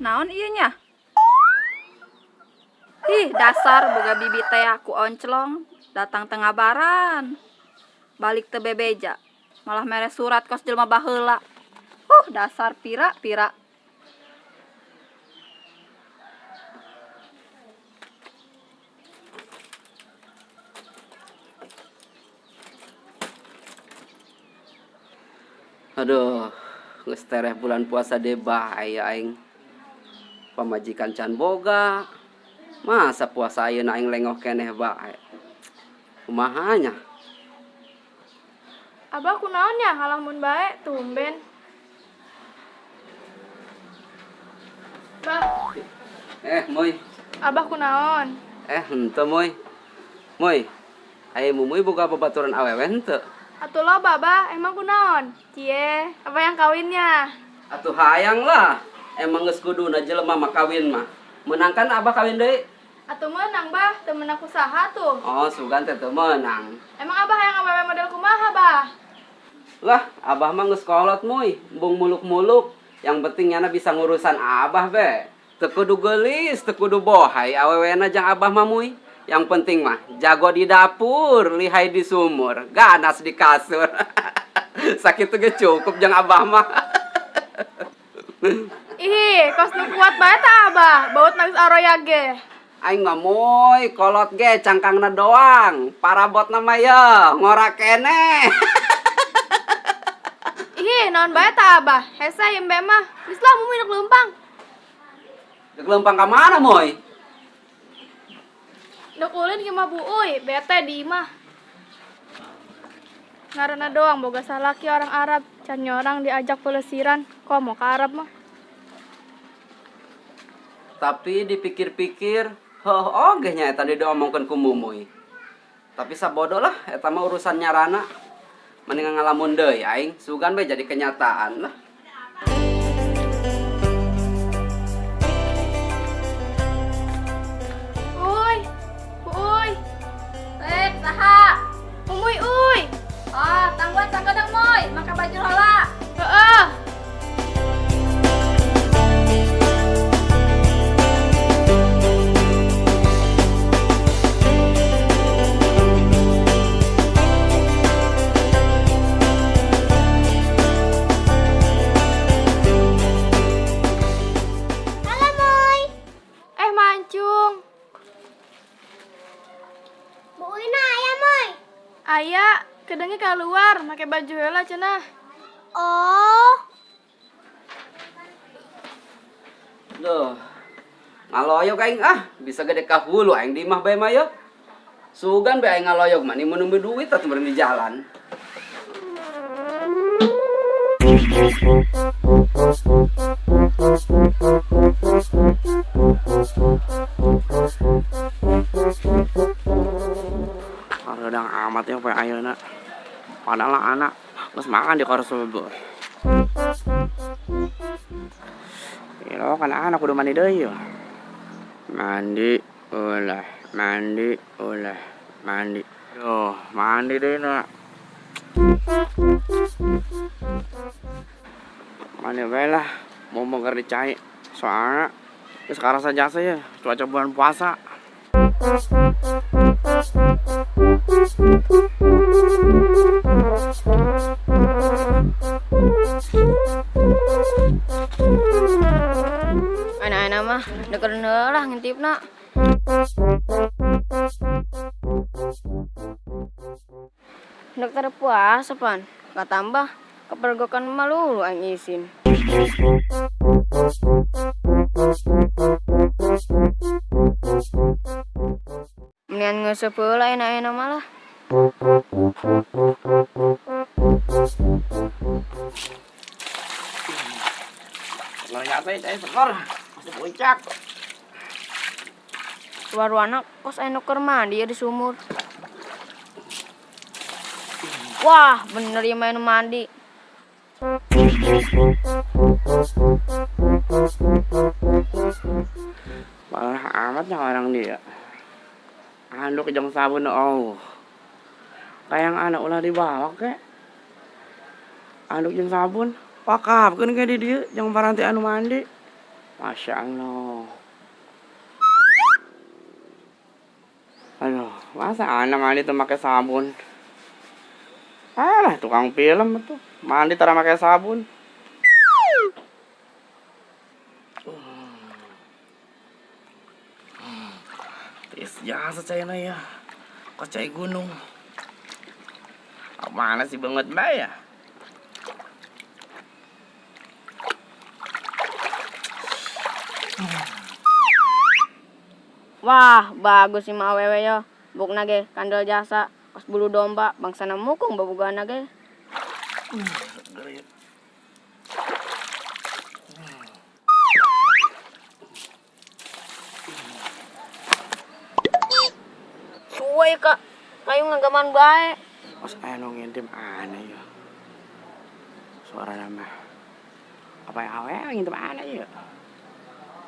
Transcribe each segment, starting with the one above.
Naon ieu nya? Ih, dasar boga bibi teh aku onclong, datang teu ngabaran. Balik teu bebeja, malah mere surat kos jelema baheula. Dasar pira-pira. Aduh, geus tereh bulan puasa deh bae aing. Pamajikan can boga. Masa puasa ayeuna aing lengoh keneh bae. Kumaha nya? Abah kunaon nya ngalamun bae tumben. Bah. Moy. Abah kunaon? Henteu Moy. Moy. Aya Mumuy boga babaturan awewe henteu? Atuh loba, Bah. Emang kunaon? Cie, apa yang kawinnya? Atuh hayang lah. Emang geus kuduna jelema mah kawin mah. Meunang kan abah kawin deui? Atuh meunang, Bah. Teu meunang usaha tuh. Oh, sugan teh teu meunang. Emang abah hayang awewe model kumaha, Bah? Lah, abah mah geus kolot, Muy. Embung muluk-muluk. Yang penting nyana bisa ngurusan abah be. Teu kudu geulis, teu kudu bohai awewena jang abah mah, Muy. Yang penting mah jago di dapur, lihai di sumur, ganas di kasur. Sakitu ge cukup jang abah mah. Ih, kos nu kuat bae tah abah, baut nangis aroya ge. Aing mah Moy, kolot ge cangkangna doang, parabotna mah ye ngora keneh. Ih, naon bae tah abah? Hese ieu embe mah. Geus lah Mumuy dek leumpang. Dek leumpang ka mana, Moy? Dek ulin ki mah buuy, bete di imah. Ngaranna doang boga salaki orang Arab, can nyorang diajak pelesiran, komo ka Arab mah. Tapi dipikir-pikir, heuh oge nya eta diomongkeun ku Mumuy. Tapi sabodo lah eta mah urusan nyarana. Mendingan ngalamun deui aing, sugan bae jadi kenyataan lah. Uy, uy. Saha? Mumuy uy. Oh, tangguan sakedeng Moy, make baju heula. Heeh. Halo, Moy. Mancung. Bu Uina aya, Moy? Aya, kedengi keluar make baju heula cenah. Oh. Duh. Ngaloyog aing ah, bisa gede ka hulu aing di imah bae mah ye. Sugan bae aing ngaloyog mah ni mun duit atuh meureun di jalan. Hareudang amat ya poe ayeuna. Padahal anak geus makan di kor subuh. Ilo kan anak kudu mandi deui yeuh. Mandi ulah, mandi ulah, mandi. Duh, mandi deui na. Mandi bae lah, mumpung keur dicai. Soalnya geus karasa jasa ya, cuaca bulan puasa. Anak-anak mah deket lah ngintipna. Dokter puasa pan, gak tambah kepergokan malu aing isin. Mendingan ngeuseup heula enak-enak malah. Ternyata cai seger, masih puncak. Warwana kos aya nu keur mandi ya di sumur. Wah, bener ya main mandi. Parah amat ya orang dia. Anduk jeung sabun oh. Kayang anak ulah dibawa kek. Anduk jeung sabun, pakapkeun ke di dieu jeung paranti anu mandi. Masya Allah. Aduh, masa anak mandi tuh pakai sabun? Alah, tukang film tuh mandi tara pakai sabun. Tis jasa cai ya. Kok cai gunung. Mana sih banget bay ya? Wah, bagus sih mah awewe yo. Bukna ge kandel jasa, kos bulu domba, bangsana mukung babugana ge. Suwe kak, kayu ngagaman bae. Kos aya nu ngintip aneh ya. Suara nama. Apa yang awewe ngintip aneh ya?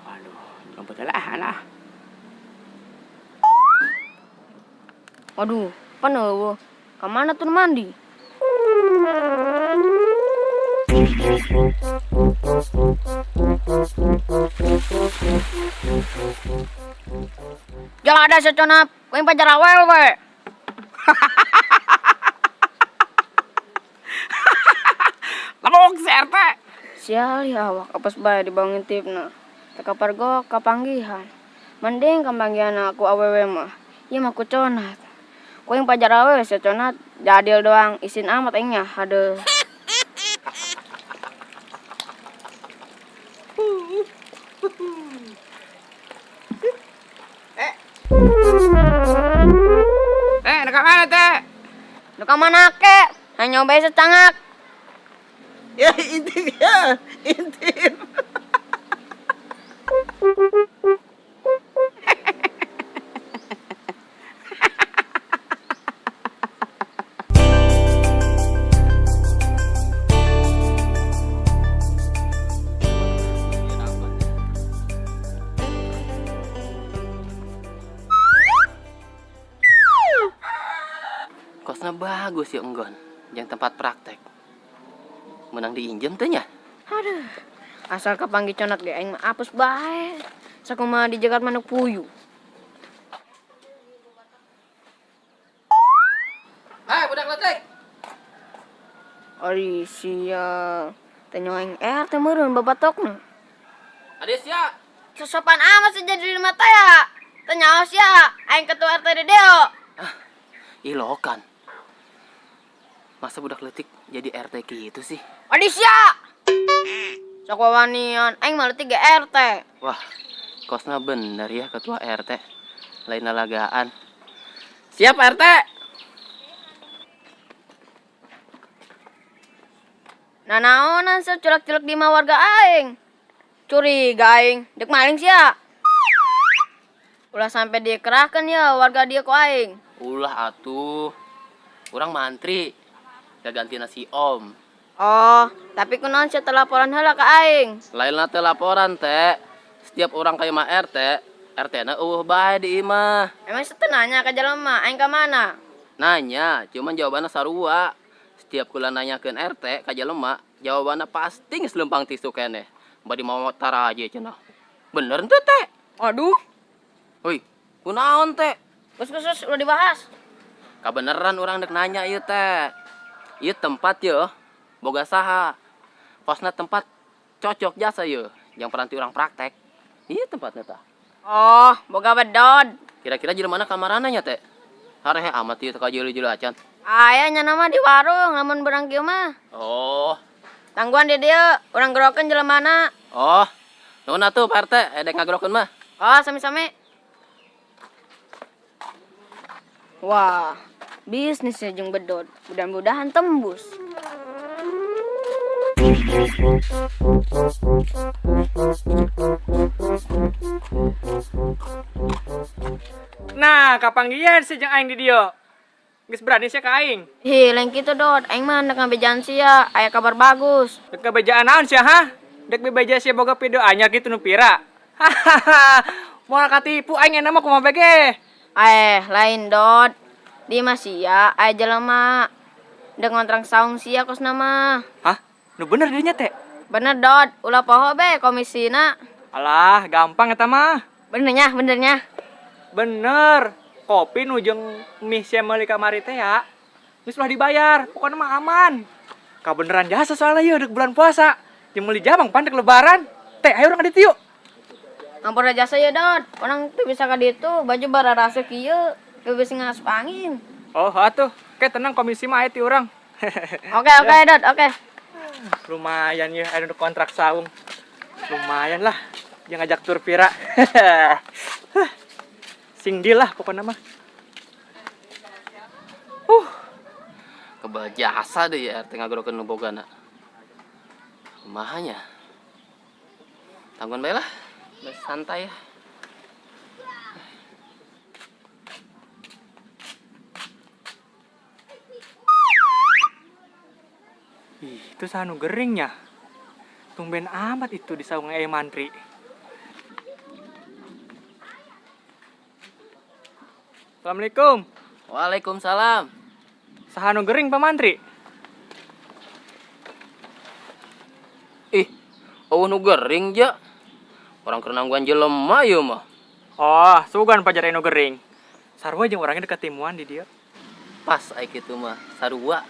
Waduh, jemput lah anak. Waduh, pan eueuh. Ka mana tuh mandi? Jalan ada seconap, kowe pacar awel we. Lemuk si RT. Sial ya awak apes bae dibangun tipna. Teu kapargok kapanggihan. Mending kapanggihan aku awewe mah. Ieu mah ku conat. Ku yang pacar awewe seconat jadil doang isin amat aingnya hadeuh. Dekat mana teh? Dekat mana kek? Hanya bae secangak. Ya intip ya, intip. Kosnya bagus ya enggon, yang tempat praktek. Menang diinjem teh nya. Aduh, asal kapanggih conat ge aing mah apes bae. Sakumaha dijegat manuk puyuh. Hai budak letik. Ari sia, teh nyoeng RT meureun babatokna. Ade sia. Sosopan amat sih jadi lima teh ya. Teh nyaho sia, aing ketua RT di deo. Ah, ilokan. Masa budak letik jadi RT gitu sih? Adi sia. Sok wawanian, aing mah letik ge RT. Wah, kosna bener ya ketua RT. Lain lalagaan. Siap RT. Nah naonan sih culak-culak di mah warga aing. Curiga aing, dek maling sia. Ulah sampai dikerahkan ya warga dia ku aing. Ulah atuh. Urang mantri. Gak ganti nasi om. Oh, tapi kunaon sia teu laporan heula ka aing. Lain lah teu laporan teh. Setiap orang ka imah RT, RT na eueuh bae di imah. Emang sia teu nanya ka jelema, aing ka mana? Nanya, cuman jawabanna sarua. Setiap kula nanyakeun RT ka jelema, jawabanna pasti geus leumpang tisu keneh. Bari mawa taraje cenah. Bener henteu teh? Aduh. Hoi, kunaon teh? Geus geus geus ulah dibahas. Kabeneran urang dek nanya ieu teh. Ieu tempat yeuh boga saha? Kosna tempat cocok jasa yeuh, yang peranti urang praktek. Ieu tempatnya tah. Oh, boga bedod. Kira-kira jelema mana kamarana nya teh? Harehe amat ieu teh ka jeuleu-jeuleu acan. Aya nya nama di warung lamun berang kieu mah. Oh. Tangguhan di dieu, urang gerokeun jelemana. Oh. Nuhun atuh Pak RT, edek ngagerokeun mah. Oh, sami-sami. Wah, bisnisnya jeung bedod. Mudah-mudahan tembus. Nah, kapanggihan sih jeung aing di dieu. Geus berani sia ka aing. Hi, lain kitu dot. Aing mah hendak ngabejaan sia, aya kabar bagus. Dek ngabejaan naon sia, ha? Dek bebeja sia boga video anyar kitu nu pira. Hahaha. Moal katipu aing enak mah kumaha bae ge. Lain dot. Di mah sia, aya jelema. Dek ngontrak saung sia kosna mah. Hah? Nu bener dinya teh? Bener dot, ulah poho be komisina. Alah, gampang eta mah. Bener nya, bener nya. Bener. Kopi nu jeung mie sia meuli kamari teh ya. Geus ulah dibayar, pokoknya mah aman. Kabeneran jasa soalnya yeuh dek bulan puasa. Jeung meuli jamang pan dek lebaran. Teh, ayo urang ka ditu yuk. Ampun jasa ya, Dot. Orang tuh bisa ka ditu, baju bararasa kieu, teu bisa ngasup angin. Oh, atuh. Oke, tenang komisi mah aya ti urang. Oke, oke, Dot, oke. Lumayan ya, ada untuk kontrak saung. Lumayan lah, yang ngajak tur pira. Sing deal lah pokoknya mah. Kebal jasa deh ya RT ngagerokeun nu bogana. Kumaha nya? Tangguhan bae lah. Bes santai ya. Ih, itu sanu geringnya. Tumben amat itu di saung eh mantri. Assalamualaikum. Waalaikumsalam. Saha nu gering Pak Mantri? Ih, euweuh nu gering ja. Orang keur nangguan jelema ieu mah. Oh, sugan pajar nu gering. Sarua jeung orangnya deket timuan di dieu. Pas ai kitu mah, sarua.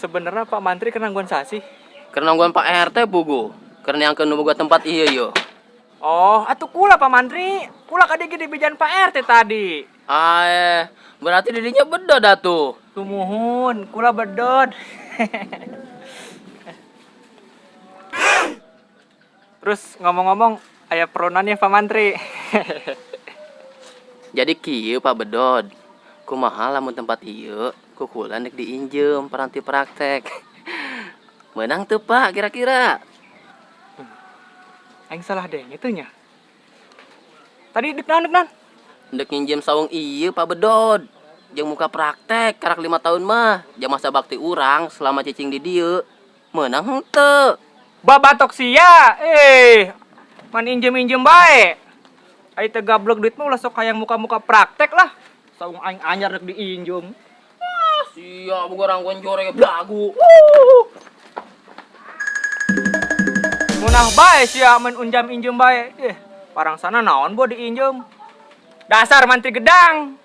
Sebenarnya Pak Mantri keur nangguan saha sih? Keur nangguan Pak RT pugu. Keur neangkeun nu boga tempat ieu yo. Oh, atuh kula Pak Mantri. Kula ka dieu dibejan Pak RT tadi. Aeh, berarti didinya bedod atuh. Tumuhun, kula bedod. Terus ngomong-ngomong, aya peronan ya Pak Mantri. Jadi kieu Pak Bedod. Kumaha lamun tempat ieu ku kula nek diinjem paranti praktek. Menang tuh Pak kira-kira. Aing salah deh itu nya. Tadi dek naon dek naon? Ndek nginjem saung ieu Pak Bedod. Jeung muka praktek karak 5 tahun mah. Jang masa bakti urang selama cicing di dieu. Menang henteu. Babatok sia, man injem-injem bae. Ai teu gablek duit mah ulah sok hayang muka-muka praktek lah. Saung aing anyar rek diinjem. Sia boga rangguan jore belagu. Munah bae sia mun unjam injem bae. Parang sana naon bo diinjem. Dasar mantri gedang.